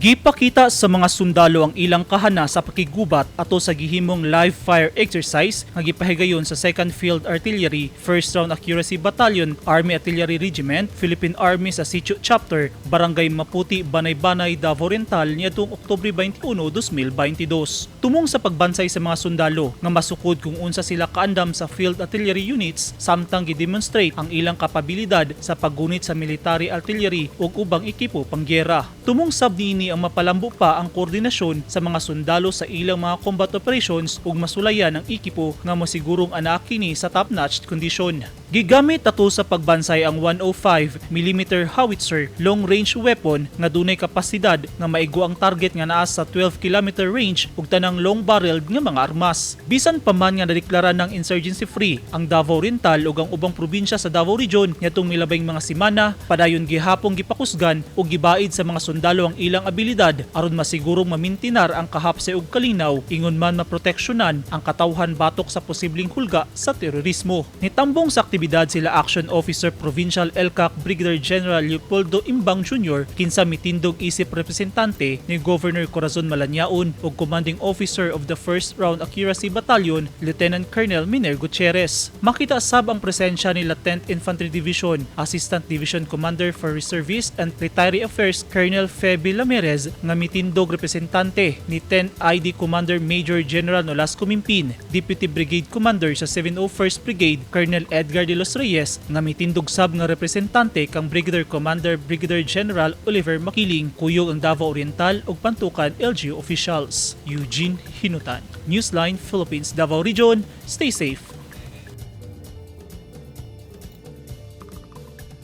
Gipakita sa mga sundalo ang ilang kahana sa pakigubat ato sa gihimong live fire exercise nga gipahigayon sa 2nd Field Artillery, 1st Round Accuracy Battalion, Army Artillery Regiment, Philippine Army sa Sitio Chapter, Barangay Maputi, Banay-Banay, Davao Oriental niadtong Oktubre 21, 2022. Tumong sa pagbansay sa mga sundalo nga masukod kung unsa sila kaandam sa field artillery units samtang gidemonstrate ang ilang kapabilidad sa paggunit sa military artillery ug ubang ekipo panggera. Tumong sab niini ang mapalambo pa ang koordinasyon sa mga sundalo sa ilang mga combat operations ug masulayan ang ekipo nga masigurong anaa kini sa top-notch kondisyon. Gigamit ato sa pagbansay ang 105 mm howitzer long-range weapon nga dunay kapasidad nga maigo ang target nga naa sa 12-kilometer range ug tanang long-barreled nga mga armas. Bisan pa man nga nadeklara ng insurgency free ang Davao Oriental ug ang ubang probinsya sa Davao Region niadtong milabay mga semana, padayon gihapong gipakusgan ug gibaid sa mga sundalo ang ilang abilidad aron masigurong mamintinar ang kahapsay ug kalinaw, ingon man maproteksyonan ang katawhan batok sa posibleng hulga sa terorismo. Nitambong sa aktibidad sila Action Officer Provincial ELCAC Brigadier General Leopoldo Imbang Jr., kinsa mitindog isip representante ni Governor Corazon Malanyaon, ug Commanding Officer of the 1st Round Accuracy Battalion, Lieutenant Colonel Miner Gutierrez. Makita sab ang presensya ni 10th Infantry Division Assistant Division Commander for Reservist and Retiree Affairs Colonel Feby Lamerez nga mitindog representante ni 10 ID Commander Major General Nolasco Mimpin, Deputy Brigade Commander sa 701st Brigade Colonel Edgar de los Reyes nga mitindog sab nga representante kang Brigadier Commander Brigadier General Oliver Makiling, kuyog ang Davao Oriental ug Pantukan LGU officials. Eugene Hinutan, Newsline Philippines, Davao Region. Stay safe.